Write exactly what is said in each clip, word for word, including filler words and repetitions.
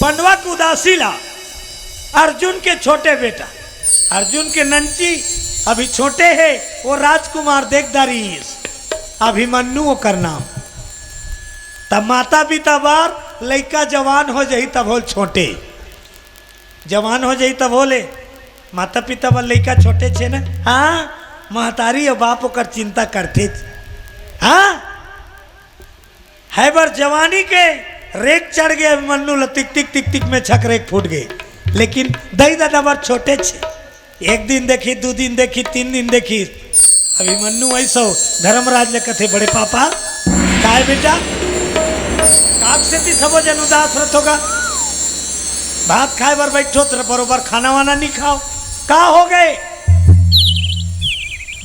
पांडवा के उदासी ला अर्जुन के छोटे बेटा, अर्जुन के नंची अभी छोटे हे, वो राजकुमार देख डारिस, अभिमन्यु ओकर नाम। तब माता पिता बर लइका जवान हो जाही तब होल छोटे, जवान हो जाही तब होले। माता पिता बर लइका छोटे छे ना, हाँ, महतारी अउ बाप ओकर चिंता करथे। हाँ, है बर जवानी के रेख चढ़ गे अभिमन्यु ल, तिक तिक तिक तिक में छक रेख फूट गे। लेकिन दई ददा बर छोटे छे, एक दिन देखी, दू दिन देखी, तीन दिन देखी, अभिमन्यु ऐसो धर्मराज ले कथे, "बड़े पापा, काय बेटा, काक सेती सबो जन उदास रथ होगा? भात खाए बर बैठो त बरोबर खाना वाना नहीं खाओ, का हो गए?"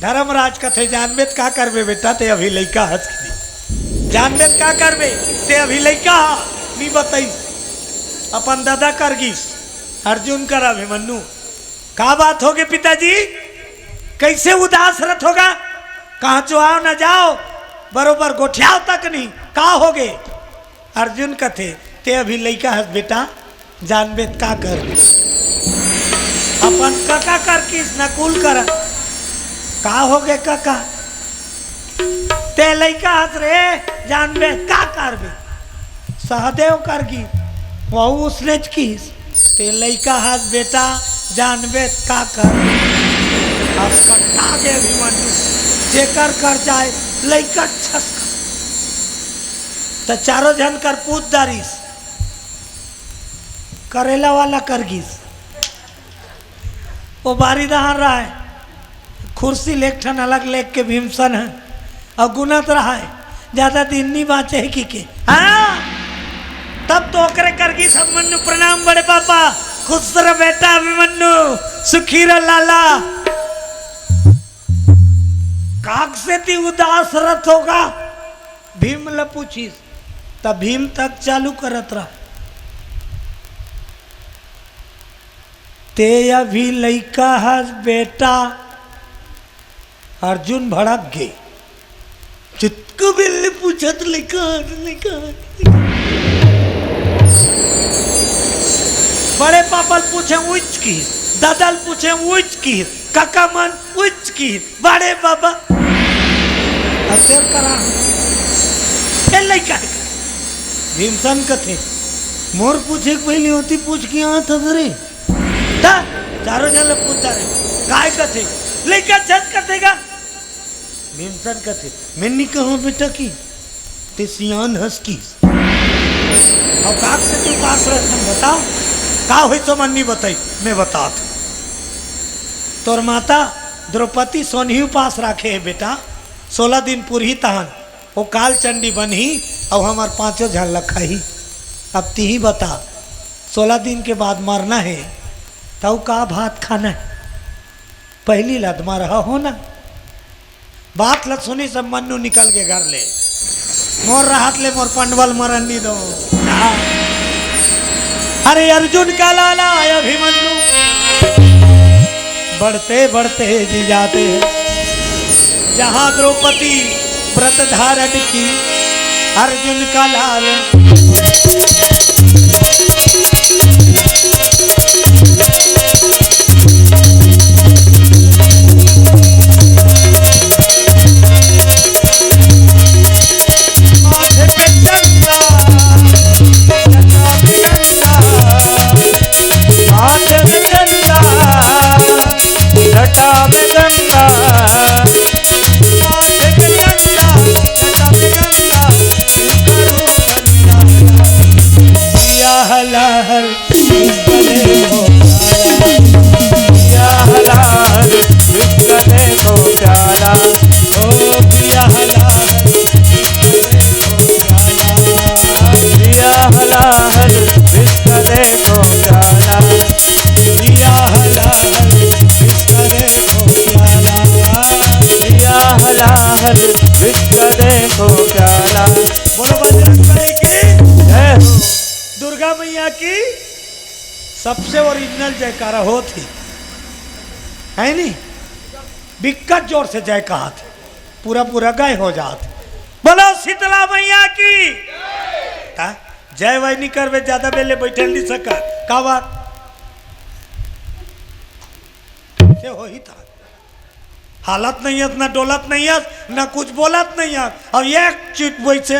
धर्मराज कथे, "जानबे त का करबे बेटा, ते अभी लइका हस।" कथे, "जानबे त का करबे, ते अभी लइका ह, नी बतई।" अपन ददा कर गिस, अर्जुन कर अभिमन्यु। "का बात होगे पिताजी, कैसे उदास रथ होगा? कहाँ चो आओ न जाओ, बरोबर गोठियाओ तक नहीं, का होगे?" अर्जुन कथे, "ते अभी लइका हस बेटा, जानबे त का करबे?" अपन कका कर किस नकुल कर, "का होगे कका? ते लइका हस रे, जानबे त का करबे?" सहदेव कर गिस, वहू उसने च किस, "ते लइका हस बेटा, जानबे त का करबे?" अब कटा गे अभिमन्यु, जेकर कर जाए लइका छस कर। त चारों झन कर पूछ डारिस, करेला वाला कर गिस। वो बारी डहार रहा है, खुर्सी ले एक ठन अलग लेके भीमसन है, अउ गुनत रहा है, ज्यादा दिन नहीं बाँचे है कि के। हाँ, तब तो ओकरे कर गिस अभिमन्यु, "प्रणाम बड़े पापा, खुश रह बेटा अभिमन्यु, सुखी रह लाला।" काक सेती उदास रथ होगा, भीम ल पूछिस, त भीम तक चालू करत रहा, "ते अभी लइका हस बेटा।" अर्जुन भड़क गे, "जतका बेर ले पूछत लइका हस, लइका हस।" बड़े पापा ल पूछे उच की, दादा ल पूछे उच की, काका मन उच की, बड़े बाबा। अतेर करा, फेर लइका है। भीमसन कथे, "मोर पूछे के पहिली ओती पूछ के आत हस रे।" त चारों झन ल पूछत रहे, "काय कथे? लइका छस कथे गा?" भीमसन कथे, "मैं नी कहूँ बेटा कि ते सियान हस की।" अउ काक सेती उदास रथन बताओ, का होई तो मन नी बताई, मैं बतात। तोर माता द्रौपदी सोनही उपास राखे हे बेटा, सोलह दिन पुरही तहन, वो काल चंडी बनही, अउ हमर पांचों झन ल खाही। अब तिही बता, सोलह दिन के बाद मरना हे, तउ का भात खाना हे? पहिली लदमा रहा हो ना। बात ल सुनिस अभिमन्यु निकल गे घर ले। मोर रहत ले मोर पंडवा ल मरन नी दो। अरे अर्जुन का लाला अभिमन्यु बढ़ते बढ़ते जी जाते हैं जहाँ द्रौपदी व्रत धारण की। अर्जुन का लाल बोलो बजरंग बली की। दुर्गा मैया की सबसे ओरिजिनल जयकारा होत ही, है नी? बिक्कट जोर से जय कहत, पूरा पूरा गए हो जात। बोलो शीतला मैया की। ता? जय वाई नी करबे, ज्यादा बेले बैठे नहीं सका। का बात? से होही था। हालत नहीं है, ना डोलत नहीं है, ना कुछ बोलत नहीं है। अब एक चीज वैसे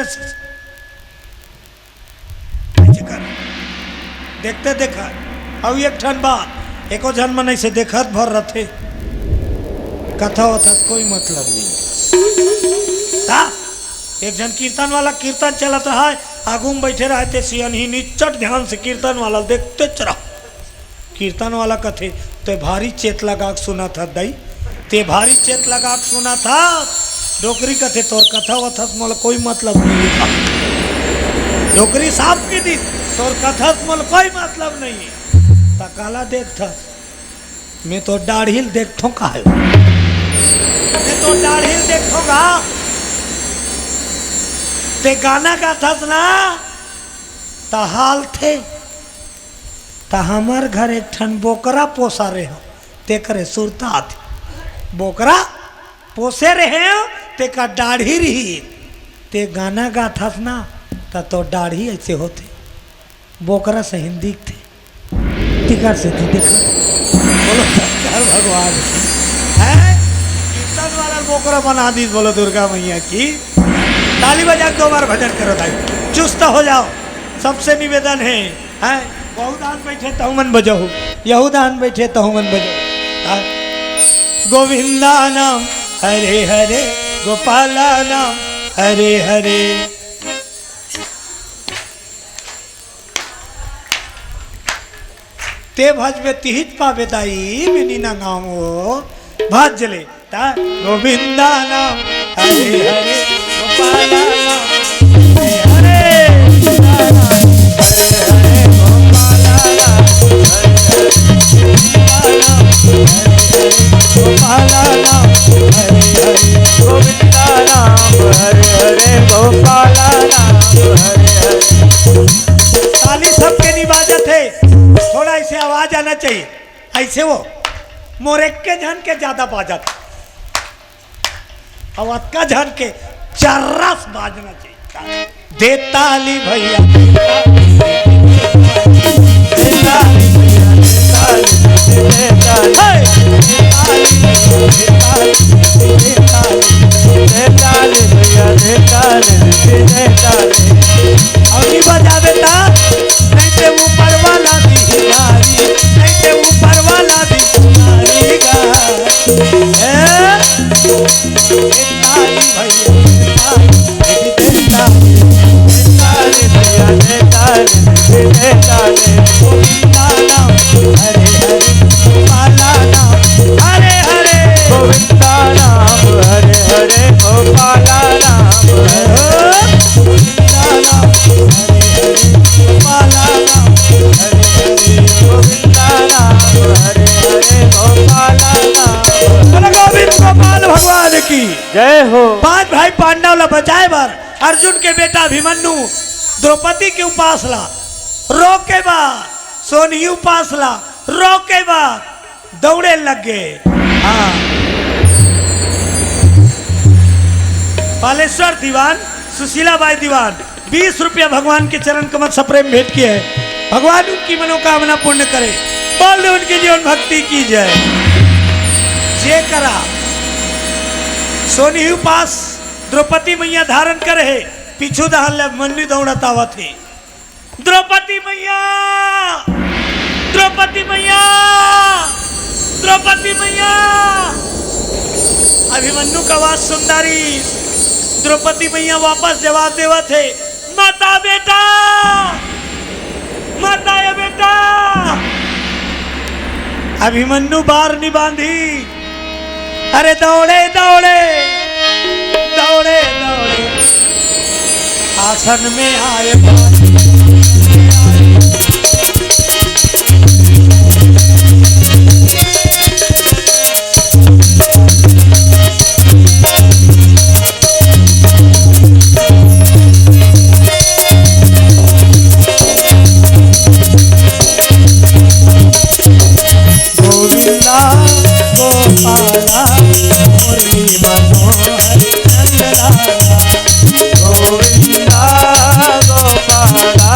देखते देखा। अब एक ठन बात, एको झन मन ऐसे देखत भर रथे, कथा वथा से कोई मतलब नहीं। ता एक झन कीर्तन वाला कीर्तन चलत रहा है, आगू में बैठे रहे ते सियन ही निच्चट ध्यान से कीर्तन वाला देखते चला। कीर्तन वाला कथे, "ते भारी चेत लगा के सुना था दाई, ते भारी चेत लगा के सुना था।" डोकरी कथे, "तोर कथा वथा से मोला कोई मतलब नहीं है।" डोकरी साफ की दी, "तोर कथा से मोला कोई मतलब नहीं है।" त काला देख था, मैं तो डाढ़िल देखथों का है, मैं तो डाढ़िल देखथों का। ते गाना गाथस ना, त हाल थे त हमर घर एक ठन बोकरा पोसा रहे हो, तेकरे सुरता आथे। बोकरा पोसे रहे हो, तेका डाढ़ी रही, ते गाना गाथस ना, त तो डाढ़ी ऐसे होथे, बोकरा सहिन दिखथे। तिकर से ती देखा, बोलो शंकर भगवान की। है? कीर्तन वाला बोकरा बना दी, बोलो दुर्गा मैया की। ताली बजा के दो बार भजन करो ताई, चुस्त हो जाओ। सबसे निवेदन है, हैं? बहु दान बैठे तहु मन बजहु, यहु दान बैठे तहु मन बजहु। हाँ? गोविंदा नाम हरे हरे, गोपाला नाम हरे हरे। ते भजबे तिहित पाबे दाई, मिनी नंगाओ भज ले। ता गोविंदा नाम हरे हरे, गोपाला नाम हरे हरे, गोविंदा नाम हरे हरे, गोपाला नाम हरे हरे, गोविंदा नाम हरे हरे, गोपाला नाम हरे हरे, गोविंदा नाम हरे हरे, गोपाला नाम हरे हरे। ताली सबके नहीं बाजत है, थोड़ा ऐसे आवाज आना चाहिए। ऐसे वो मोर एक के झन के ज्यादा बाजत, अब अतका झन के चर्रस बाजना चाहिए। दे ताली भैया, दे ताली, दे ताली भैया, दे ताली, दे ताली, हे! दे ताली, दे ताली, दे ताली, दे ताली भैया, दे ताली, दे ताली। अउरी बजा बेटा, नहीं ते ऊपर वाला दी गारी, नहीं ते ऊपर वाला दी गारी गा। ए, दे ताली भैया, दे ताली, दे ताली, दे ताली भैया, दे ताली, दे ताली। गोविंदा नाम हरे हरे, गोपाला नाम हरे हरे। गोविंदा नाम हरे हरे, गोपाला नाम हरे हरे। गोविंदा नाम हरे हरे, गोपाला नाम हरे हरे। गोविंदा नाम हरे हरे, गोपाला नाम हरे। बोलो गोविंद गोपाल भगवान की। जय हो। पांच भाई पांडव ला बचाए बर अर्जुन के बेटा अभिमन्यु द्रौपदी के उपास ला रोके बर, सोनही उपास ला रोके बर दौड़े लग गे। हाँ। पालेश्वर दीवान, सुशीला बाई दीवान, बीस रुपया भगवान के चरण कमल सप्रेम भेंट किए हैं। भगवान उनकी मनोकामना पूर्ण करे। बोल दे उनकी जीवन भक्ति की जय। जे करा सोनी उपास द्रौपदी मैया धारण करे हे, पीछू दहान ले मन्नी दौड़त आवत हे। द्रौपदी मैया, द्रौपदी मैया, द्रौपदी मैया। अभिमन्यु का आवाज सुंदरी, द्रौपदी मैया वापस जवाब देवत हे, "मता बेटा, मता ये बेटा।" अभिमन्यु बार नी बांधी, अरे दौड़े, दौड़े, दौड़े, दौड़े, आसन में आए। गोविंदा गोपाला मुरली मनोहर चंद्राला। गोविंदा गोपाला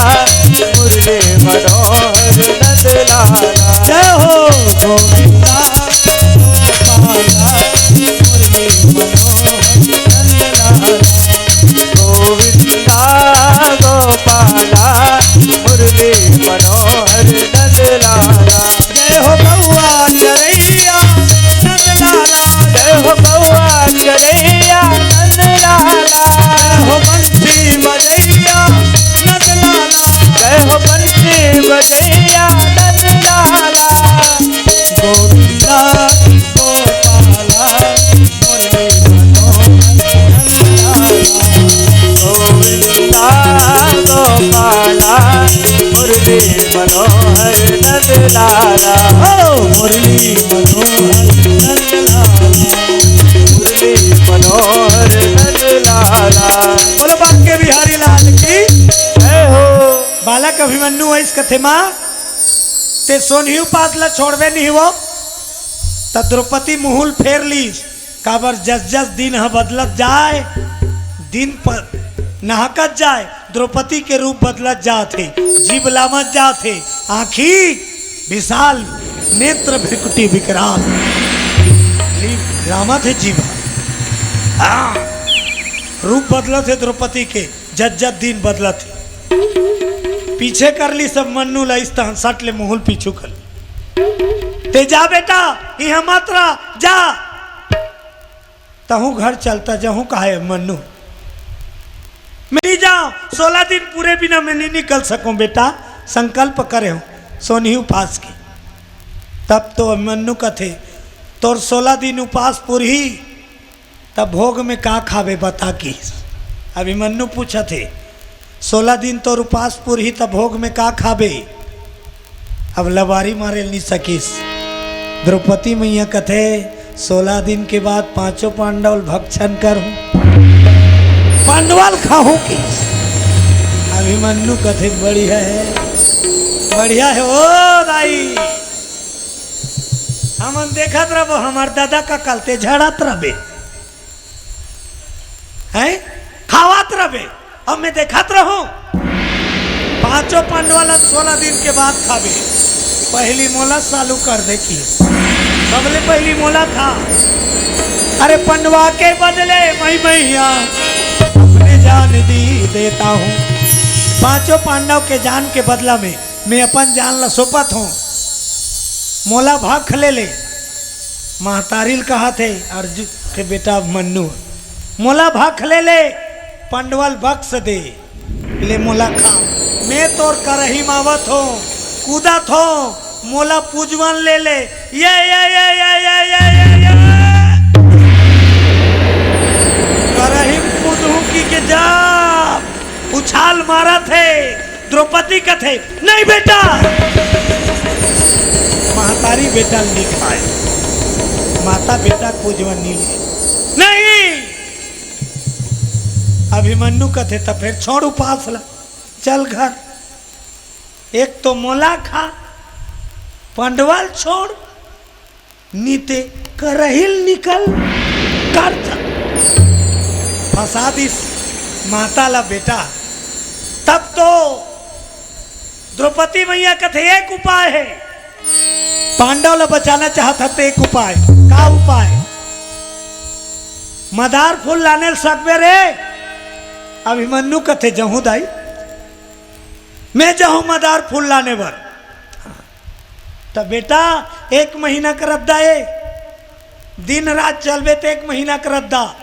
मनोहर नंद लाला, ओ मुरली मनोहर नंद लाला, मुरली मनोहर नंद लाला। बोलो बांके बिहारी लाल की। जय हो। बालक अभिमन्यु अइस कथे, माँ, ते सोनही उपास ला छोड़बे नहीं हो, त द्रौपदी मुहुल फेर लीस। काबर जस जस दिन ह बदलत जाय, दिन पर नहकत जाय, द्रौपदी के रूप बदलत जात हे, जीभ लामत जात हे, आँखी विशाल, नेत्र भृकुटी विकराल, जीभ लामत हे, जीभ। हाँ, रूप बदलत हे द्रौपदी के, जत जत दिन बदलत हे। पीछे कर लीस सब मन्नू ला, इस तहन सट ले मुहुल पीछू कर। ते जा बेटा, इहाँ मत रह, जा। तहूँ घर चलता जहूँ, कहे मन्नू। मैं नहीं जाऊँ, सोलह दिन पूरे बिना मैं नहीं निकल सकूँ बेटा, संकल्प करे हूँ सोनही उपास के। तब तो मन्नू कथे, तोर सोलह दिन उपास पुरही, तब भोग में का खाबे बता किस। अभिमन्यु पूछत हे, सोलह दिन तोर उपास पुरही, तब भोग में का खाबे? अब लबारी मारे नहीं सकिस। द्रौपदी मैया कथे, सोलह दिन के बाद पांचों पांडव ल भक्षण करहूं, पांडव ल खाहूं किस। अभिमन्यु कथे, बढ़िया हे, बढ़िया हे ओ दाई, हमन देखत रहबो, हमर दादा का कलते झड़त रहबे, हैं, खावत रहबे, अब मैं देखत रहूं। पांचों पांडव ला सोलह दिन के बाद खाबे। पहली मोला चालू कर दे कि सबले पहली मोला खा। अरे पंडवा के बदले मैं मैया अपने जान दी देता हूँ। पांचों पांडव के जान के बदला में मैं अपन जान ला सौंपत हूँ। मोला भख ले ले। महतारी ल कहत हे अर्जुन के बेटा मन्नू, मोला भख ले ले, पंडवा ल बख्श दे, ले मोला खा। मैं तोर करही म आवत हों, कूदत हों, मोला पूजवन ले ले। ये, ये, ये, ये। करही म कूदहूं कि के जा, उछाल मारत हे। द्रौपदी कथे, "नहीं बेटा।" महतारी बेटा ल नी खाय, माता बेटा के पूजवन नी ले। नहीं। अभिमन्यु कथे, "त फेर छोड़ उपास ला, चल घर। एक तो मोला खा, पंडवा ल छोड़।" नीते करहिल निकल कर जा। फंसा दिस माता ला बेटा। तब तो द्रौपदी मैया कथे, "एक उपाय हे।" पांडव ला बचाना चाहत हे त एक उपाय। का उपाय? मदार फूल लाने ल सकबे रे? अभिमन्यु कथे, "जहूं दाई, मैं जहूं मदार फूल लाने बर।" त बेटा, एक महीना के रद्दा ए, दिन रात चलबे त एक महीना के रद्दा,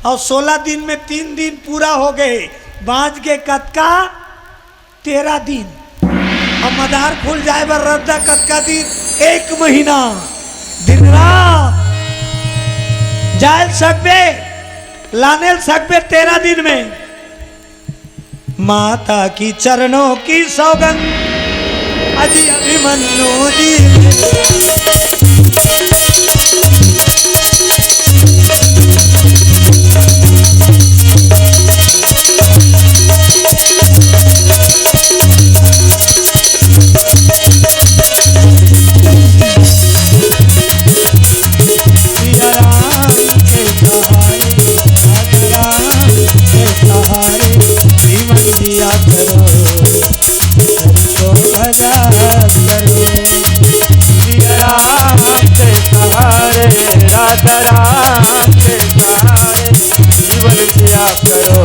अउ सोलह दिन में तीन दिन पूरा हो गए, बांच गे कतका? तेरह दिन। अब मदार फूल जाए बर रद्दा कतका दिन? एक महीना, दिन रात जाए ल सकबे, लाने ल सकबे तेरह दिन में। माता की चरणों की सौगंध, अजी अभिमन्यु जी। सिया राम के सहारे, राजा राम के सहारे, जीवन जिया करो, हरि को भजा करो। सिया राम के सहारे, राजा राम के सहारे, जीवन जिया करो,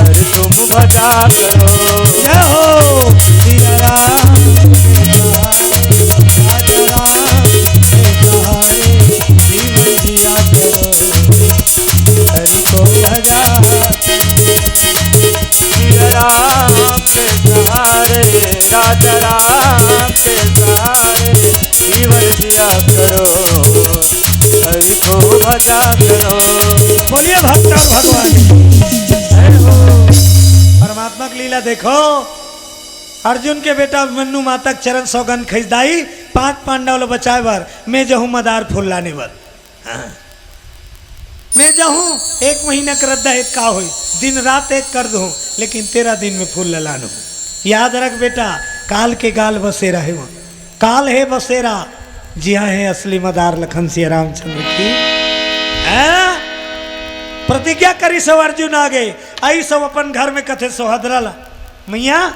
हरि तुम भजा करो। जय हो। सिया राम के सहारे, राजा राम के सहारे, जीवन जिया करो, हरि को भजा। सिया राम के सहारे, राजा राम के सहारे, जीवन जिया करो, हरि को भजा करो। बोलिए भक्त और भगवान। जय हो। परमात्मा की लीला देखो, अर्जुन के बेटा अभिमन्यु माता के चरण सौगंध खइस, दाई, पांच पांडव ल बचाए बर मैं जहूं मदार फूल लाने बर। हाँ। मैं जहूं, एक महीना के रद्दा हे त का होही, दिन रात एक कर दूं, लेकिन तेरह दिन में फूल ल लानहूं। याद रख बेटा, काल के गाल बसेरा हे वो। काल हे बसेरा, जिहां हे असली मदार लखन सिया रामचंद्र की। हैं? प्रतिज्ञा करिस हे अर्जुन आगे, आइस हे अपन घर में कथे सोहदरा ला, मइया,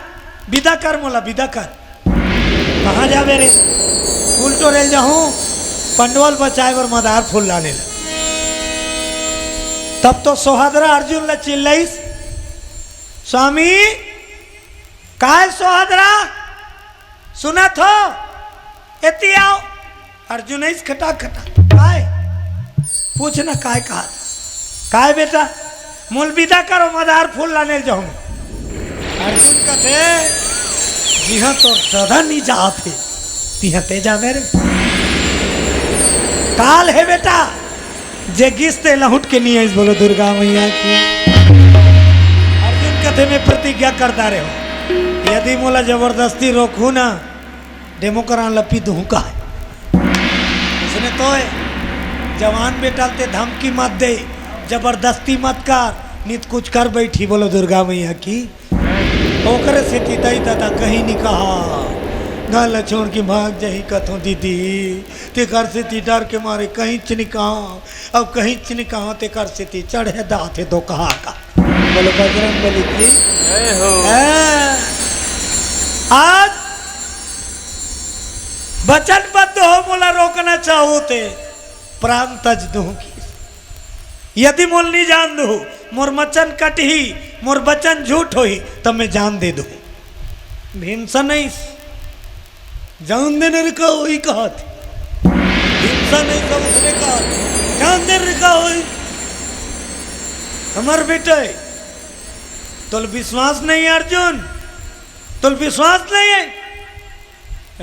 बिदा कर मोला, बिदा कर। कहां जाबे रे? फूल टोरे ल जाहूं, पंडवा ल बचाए बर मदार फूल लाने ला। तब तो सोहदरा अर्जुन ला चिल्लाइस, स्वामी, काय सोहदरा? सुनत हो? एती आव। अर्जुन आइस खटा खटा। काय? पूछ ना काय कहा। काय बेटा? मोला बिदा करो, मदार फूल लाने ल जाहूं। अर्जुन कथे, जिहां तोर ददा नी जात हे, तिहां ते जाबे रे। काल हे बेटा, जे गिस ते लहुट के नी आइस, बोलो दुर्गा मैया की। अर्जुन कथे, मैं प्रतिज्ञा कर डारे हंव, यदि मोला जबरदस्ती रोकहू ना, डेमो करान ल पी दूहूं का हे। उसने तो हे, जवान बेटा ल ते धमकी मत दे, जबरदस्ती मत कर, नित कुछ कर बैठी, बोलो दुर्गा मैया की। ओकरे सेती दाई ददा कहीं नी कहा, घर ल छोड़ के भाग जाही कथों दीदी, तेकर सेती डर के मारे कहींच नी कहा। अब कहींच नी कहा, तेकर सेती चढ़े दात हे दोकहा का। बोलो बजरंग बली की। जय हो। हैं? आज वचनबद्ध हो, मोला रोकना चाहो ते प्राण तज दूहूं की। यदि मोला नी जान दूहू, मोर वचन कटही, मोर वचन झूठ होही, त मैं जान दे दूहूं। भीमसेन आइस, जान दे न रे का होही कहा थे। भीमसेन आइस, उसने कहा, जान दे न रे का होही। हमर बेटा हे, तोला विश्वास नहीं हे अर्जुन, तोला विश्वास नहीं हे।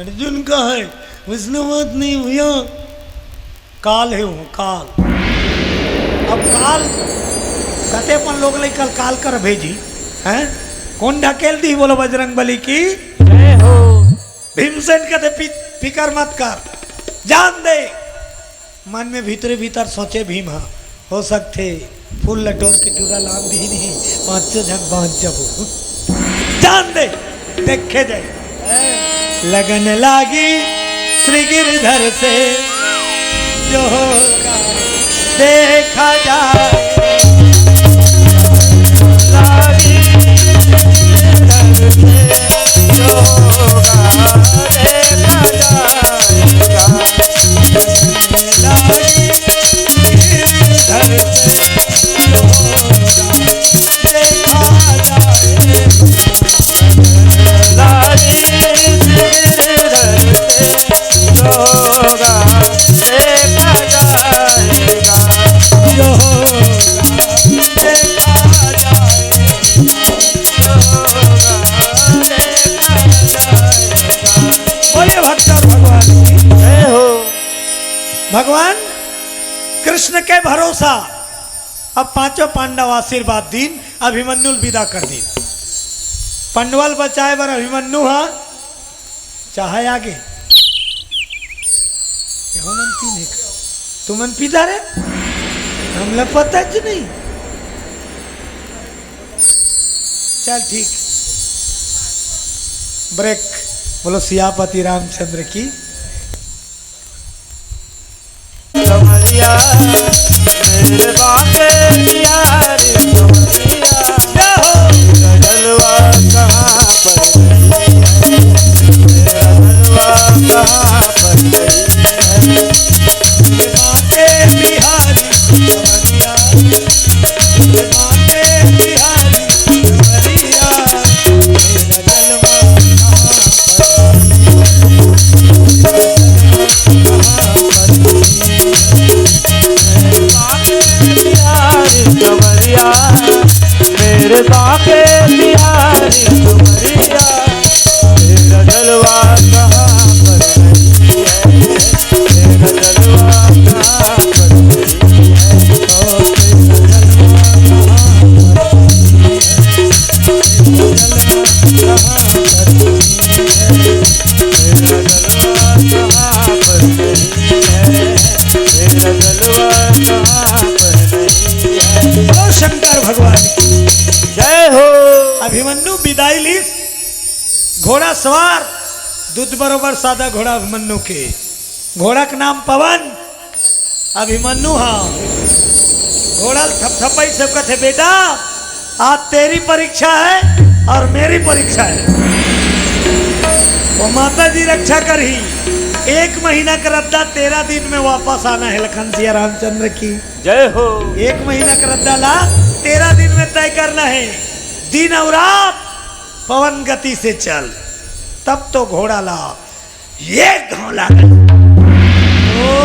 अर्जुन कहे, वइसने बात नहीं भैया, काल हे वो, काल। अब काल कते अपन लोग लइका ल काल कर भेजी, हैं? कोन ढकेल दिही, बोलो बजरंग बली की। जय हो। भीमसेन कथे, "फि-, फिकर मत कर, जान दे।" मन में भीतरे भीतर सोचे भीम ह, हो सकथे फूल ल टोर के टूरा लान दिही नहीं, पांचों झन बांच जबो। जान दे, देखे जाए। लगन लागी श्री गिरधर से, जो होगा देखा जाए। लागी श्री गिरधर से, जो होगा देखा जाएगा। बोलिए भक्तों भगवान की। जय हो। भगवान कृष्ण के भरोसा। अब पांचों पांडव आशीर्वाद दीन, अभिमन्यु ल विदा कर दीन। पंडवा ल बचाए बर अभिमन्यु ह चाहे आगे। तुमन पीता रे, हमला पता च नहीं। चल ठीक, ब्रेक। बोलो सियापति रामचंद्र की। कमरिया, मेरे बांके बिहारी कमरिया, जय हो। मेरा जलवा कहाँ पर गई है? मेरा जलवा कहाँ पर गई है? बांके बिहारी कमरिया, बांके बिहारी कमरिया, मेरा जलवा कहाँ पर गई है? कमरिया, घोड़ा सवार, दूध बरोबर सादा घोड़ा अभिमन्यु के। घोड़ा के नाम पवन, अभिमन्यु हा। घोड़ा ल थपथपाई से कथे, "बेटा, आज तेरी परीक्षा है और मेरी परीक्षा है।" वो माता जी रक्षा करही। एक महीना के रद्दा तेरह दिन में वापस आना है, लखन सिया रामचंद्र की। जय हो। एक महीना के रद्दा ला तेरह दिन में तय करना है, दिन और रात पवन गति से चल, तब तो घोड़ा ला एक घाव लागे। ओ!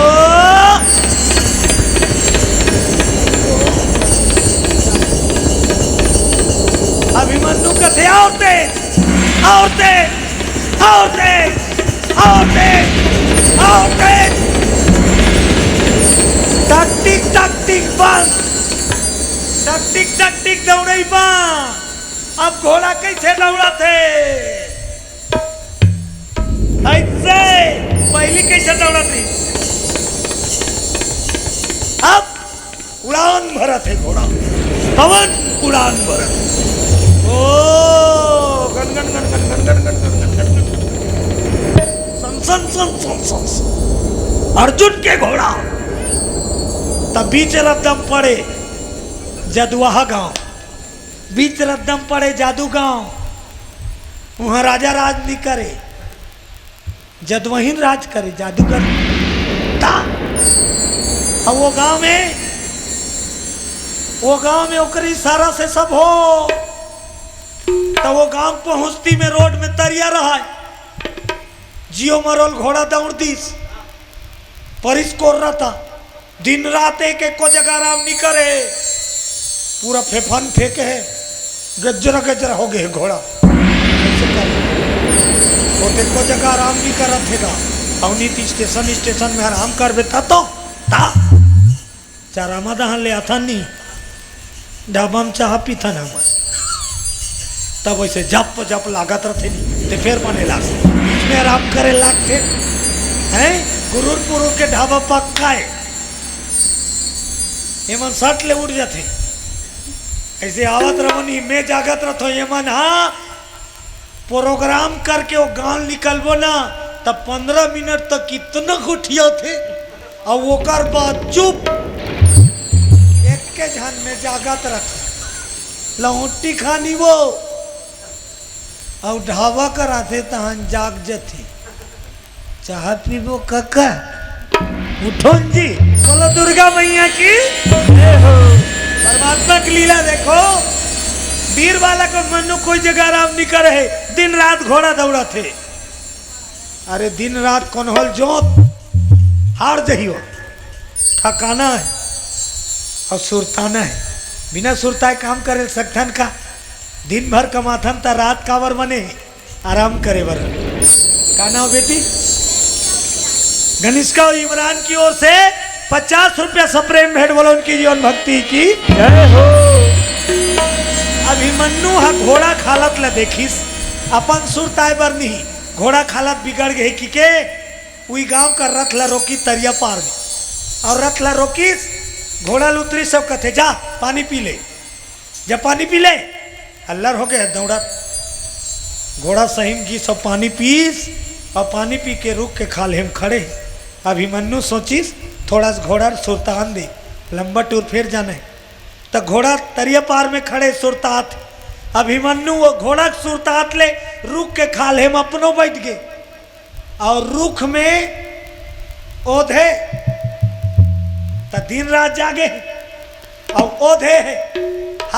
अभिमन्यु कथे, "और तेज, और तेज, और तेज, और तेज, और तेज।" टकटिक, टकटिक बंद। टकटिक, टकटिक दौड़ई बंद। अब घोड़ा कैसे दौड़त हे? ऐसे पहली कैसे दौड़त रही? अब उड़ान भरत हे घोड़ा, पवन उड़ान भरत। ओ, गन, गन, गन, गन। सन, सन, सन, सन, सन, सन। अर्जुन के घोड़ा। तब बीच रद्दम पड़े जदुआहा गांव, बीच रद्दम पड़े जादू गांव। उहां राजा राज नी करे, जदुवहिन राज करे, जादूगर। ता, अब वो गांव में, वो गांव में ओकर इशारा से सब हो। त वो गांव पहुंचती में रोड में तरिया रहा है। जियो मरोल घोड़ा दौड़ दिस, परिस कोर रहा था। दिन रात एक, एको जगह आराम नहीं करे, पूरा फेफन फेंके है, गजरा गजरा हो गए घोड़ा। ऐसे कर, वो तो एको जगह आराम नहीं करत है गा। अवनीत स्टेशन, स्टेशन में आराम करबे ता तो, ता चारामा दहन ले आथन नी, ढाबा में चाह पीथन हमन, तब वैसे जप जप लागत रथे नी, ते फेर बने लागथे, बीच में आराम करे लागथे, हैं? गुरुर पुरुर के ढाबा पक्का है, एमन सट ले उठ जाथे। ऐसे आवत रहो नी, मैं जागत रथो, एमन हाँ प्रोग्राम करके वो गांव निकलबो ना, तब पंद्रह मिनट तक इतना गोठियाथे, अउ ओकर बाद चुप, एके झन में जागत रथे, लहुटी खानी वो, अउ ढाबा कर आथे तहन जाग जथे। चाह पीबो कका? उठोन जी, बोलो दुर्गा मैया की जय हो। परमात्मा की लीला देखो, वीर बालक मन्नू कोई जगह आराम नहीं करे, दिन रात घोड़ा दौड़ाथे। अरे दिन रात कोन होल जोत हार जहियो, थकाना है अउ सुरताना है। बिना सुरताए काम करे सकथन का? दिन भर कमाथन त रात काबर बने? आराम करे बर। का नाम बेटी? घनिष्का अउ इमरान की ओर से पचास रुपया सप्रेम भेंट, बोलो उनकी जीवन भक्ति की जय हो। अभिमन्यु हा घोड़ा खालत ला देखिस, अपन सुरताए बर नहीं, घोड़ा खालत बिगड़ गए कि के उई गांव कर रथ ला रोकी तरिया पार में, अउ रथ ला रोकिस, घोड़ा ल उतरिस अउ कथे, "जा पानी पी ले।" जब पानी पी ले, अल्लर हो गए दौड़त। घोड़ा सही म गिस अउ पानी पीस, अउ पानी पी के रुख के खाल्हे म खड़े। अभिमन्यु सोचिस, थोड़ा सा घोड़ा ल सुरतान दे, लंबा टूर फेर जाना है। त घोड़ा तरिया पार में खड़े सुरतात। अभिमन्यु वो घोड़ा के सुरतात ले रुख के खाल्हे म अपनो बैठ गे। अउ रुख में ओधे, त दिन रात जागे हे। अउ ओधे हे,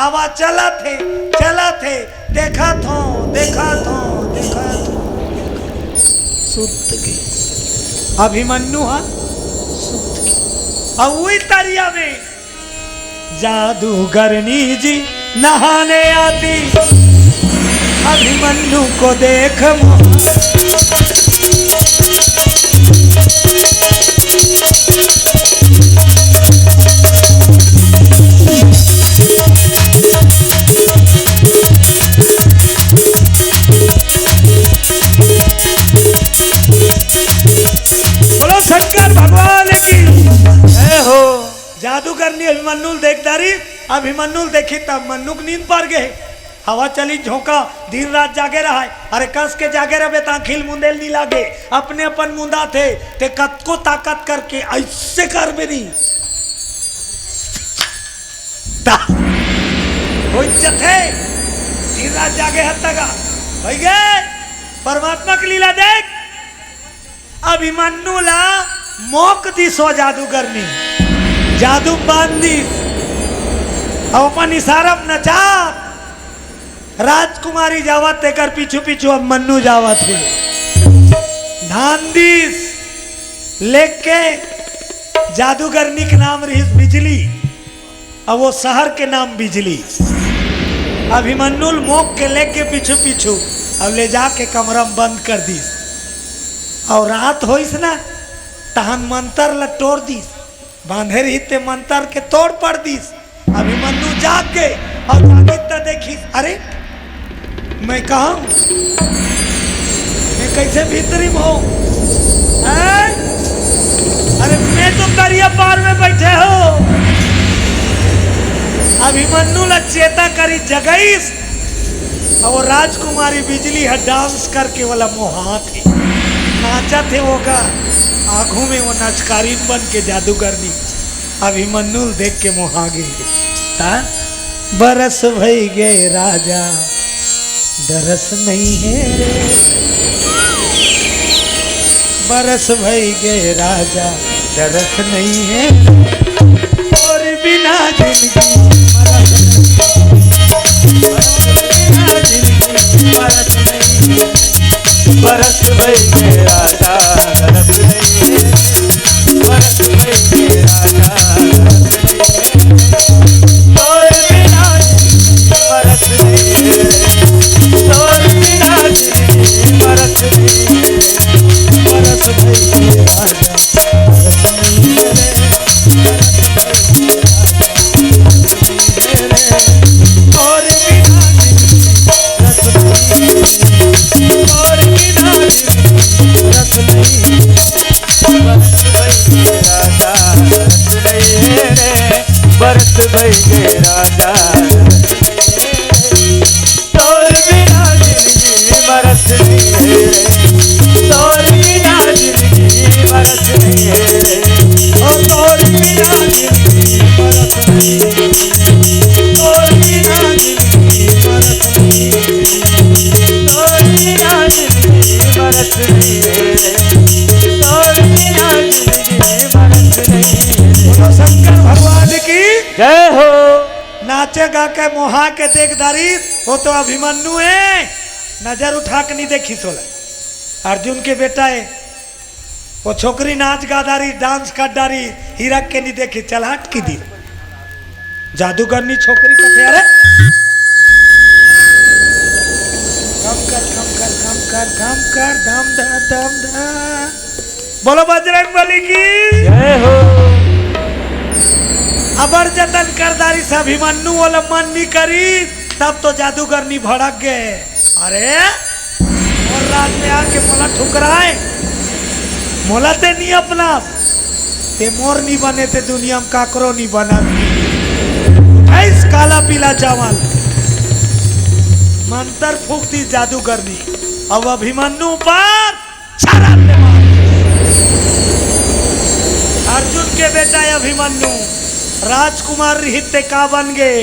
हवा चलत हे, चलत हे, देखत हो, देखत हो, देखत हो। सुत गे। अभिमन्यु हा सुत गे। अउ उई तरिया में जादूगरनी जी नहाने आती, अभिमन्यु को देख मोहा। बोलो शंकर भगवान की जय हो। जादूगरनी अभिमन्यु ल देख डारिस, अभिमन्यु ल देखिस त मन्नू के नींद पर गे। हवा चली झोंका, दिन रात जागे रहाय। अरे कस के जागे रहबे त आँखी ल मुंदे ल नी लागे, अपने अपन मुंदाथे। ते कतको ताकत करके अइसे करबे नी। ता, होई जथे, दिन रात जागे हत तगा। होई गे, परमात्मा के लीला देख। अभिमन्यु ला मोक दिस ओ जादूगरनी, जादू बांध दिस। अब अपन इशारा म नचा, राजकुमारी जावत तेकर पीछू पीछू अभिमन्यु जावत हे। धान दिस लेके जादूगरनी के नाम रहिस बिजली। अब वो शहर के नाम बिजली। अभिमन्यु ल मोक के लेके पीछू पीछू अब ले जाके कमरा म बंद कर दिस। अउ रात होइस ना, तहन मंतर ल टोर दिस। बांधे रहिस ते मंतर के तोड़ पड़ दिस। अभिमन्यु जाग गे अउ जागिस त देखिस, अरे मैं कहाँ हूँ? मैं कैसे भीतरी में हूँ? हैं? अरे मैं तो करिया पार में बैठे हो। अभिमन्यु ला चेता करी जगईस, अउ वो राजकुमारी बिजली ह डांस करके वाला मोहात हे, नाचत हे, ओकर आगू में वो नचकारीन बन के जादूगरनी। अभिमन्यु ल देख के मोहा गे। ता बरस भई गे राजा, दरस नइ हे रे। बरस भई गे राजा, दरस नइ हे रे। तोर बिना जिनगी मरस नइ हे। बरस भई गे राजा, दरस नइ हे। बरस भई गे राजा, दरस नइ हे। तोर बिना जिनगी मरस नइ हे। तोर बिना जिनगी मरस नइ हे। बरस भई गे राजा, दरस नइ हे। तोर बिना जिनगी मरस नइ हे। तोर बिना जिनगी मरस नइ हे। बरस भई गे राजा, दरस नइ हे रे। बरस भई गे राजा, दरस नइ हे रे। तोर बिना जिनगी मरस नइ हे रे। तोर बिना जिनगी मरस नइ हे रे। ओ तोर बिना जिनगी मरस नइ हे। तोर बिना जिनगी मरस नइ हे। तोर बिना जिनगी मरस नइ हे रे। तोर बिना जिनगी मरस नइ हे रे। बोलो शंकर भगवान की जय हो। नाचे गा के मोहा के देख डारिस, वो तो अभिमन्यु हे, नजर उठा के नइ देखिस ओला। अर्जुन के बेटा हे, वो छोकरी नाच गा डारिस, डांस कर डारिस, हिरक के नइ देखिस, चल हट की दिस। जादूगरनी छोकरी कथे, अरे कम कर, कम कर, कम कर, कम कर, दम धर, दम धर। बोलो बजरंग बली की जय हो। अबर जतन कर डारिस अभिमन्यु, ओला मन नइ करिस, तब तो जादूगरनी भड़क गे। अरे मोर राज में आके मोला ठुकराए, मोला ते नइ अपनास, ते मोर नइ बने ते दुनिया में काकरो नइ बनस। उठाइस काला पीला चावल, मंतर फूंक दिस जादूगरनी, अब अभिमन्यु ऊपर छरप ले मार। अर्जुन के बेटा अभिमन्यु राजकुमार रिहिस ते का बन गे?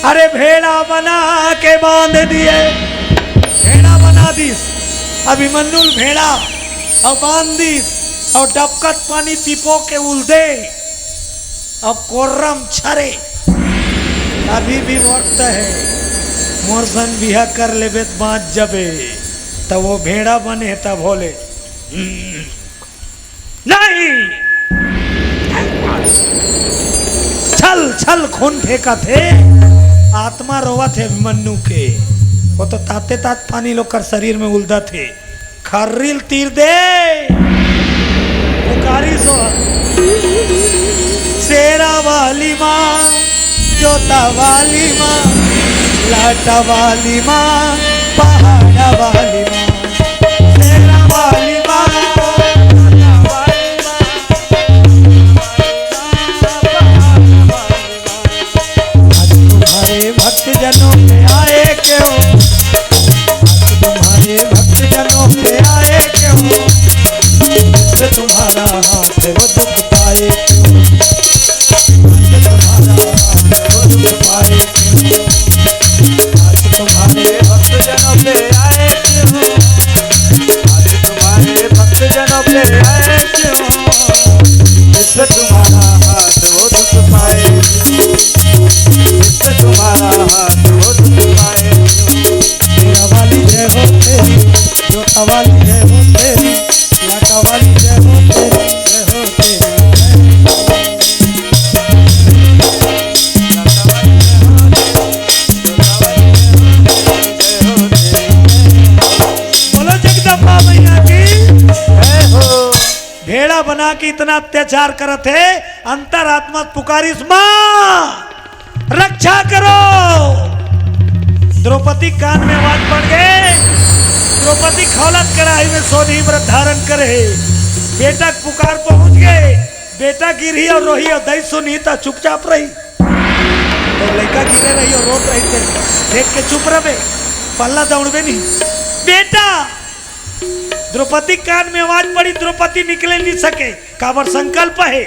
अरे भेड़ा बना के बांध दिए, भेड़ा बना दिस अभिमन्यु ल भेड़ा, अउ बांध दिस, अउ डबकत पानी तिपो के उल्दे। अब कोर्रम छरे, अभी भी वक्त हे, मोर सन बिहा कर लेबे त बांच जबे। त वो भेड़ा बने तब होले, नहीं, छल छल खून फेंकत हे, आत्मा रोवत हे अभिमन्यु के। वो तो ताते तात पानी ल ओकर शरीर में उल्दत हे। खर्री ल तीर दे। पुकारिस ओ ह। शेरा वाली माँ, जोता वाली माँ, लाटा वाली माँ, पहाड़ा वाली माँ। शेरा वाली माँ, जोता वाली माँ, पहाड़ा वाली माँ। आज तुम्हारे भक्त जनों के भक्तजनों पे आए क्यों? आज तुम्हारे भक्तजनों पे आए क्यों? जिससे तुम्हारा हाथ वो दुख पाए, जिससे तुम्हारा हाथ वो दुख पाए। तेरा वाली जय हो तेरी, जोता वाली जय हो तेरी, लाटा वाली जय हो तेरी, जय हो तेरी। बोलो जगदम्बा मैया की। जय हो। भेड़ा बना के इतना अत्याचार करत हे, अंतरात्मा पुकारिस, माँ रक्षा करो। द्रौपदी कान में आवाज पड़ गए। द्रौपदी खौलत कड़ाही में सोनी व्रत धारण करे हे। बेटा के पुकार पहुंच गए। बेटा गिरही और रोही और दई सुनही त चुपचाप रही। तो लइका गिरे रही और रोत रही, ते देख के चुप रहे। पल्ला दौड़बे नहीं। बेटा, द्रौपदी कान में आवाज पड़ी, द्रौपदी निकले नहीं सके, काबर संकल्प हे।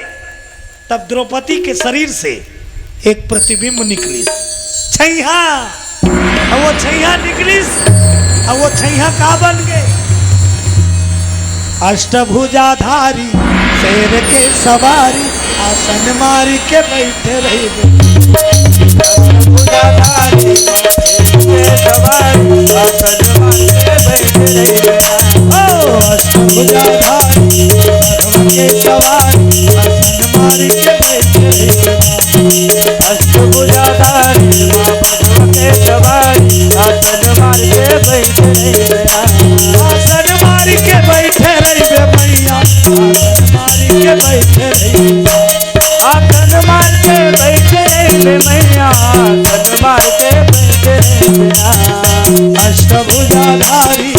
तब द्रौपदी के शरीर से एक प्रतिबिंब निकलिस, छैहा। अब वो छैहा निकलिस, अब वो छैहा का बन गए? अष्टभुजाधारी शेर के सवारी, आसन मार के बैठे रहिबे। अष्टभुजाधारी शेर के सवारी, आसन मार के बैठे रहिबे। ओ अष्टभुजाधारी शेर के सवारी, आसन मार के बैठे रहिबे। अष्टभुजाधारी माँ बघवा के सवारी, आसन मार के बैठे रहिबे। आसन मार के बैठे रहिबे मैया, आसन मार के बैठे रहिबे। आसन मार के बैठे रहिबे मैया, आसन मार के बैठे रहिबे। अष्टभुजाधारी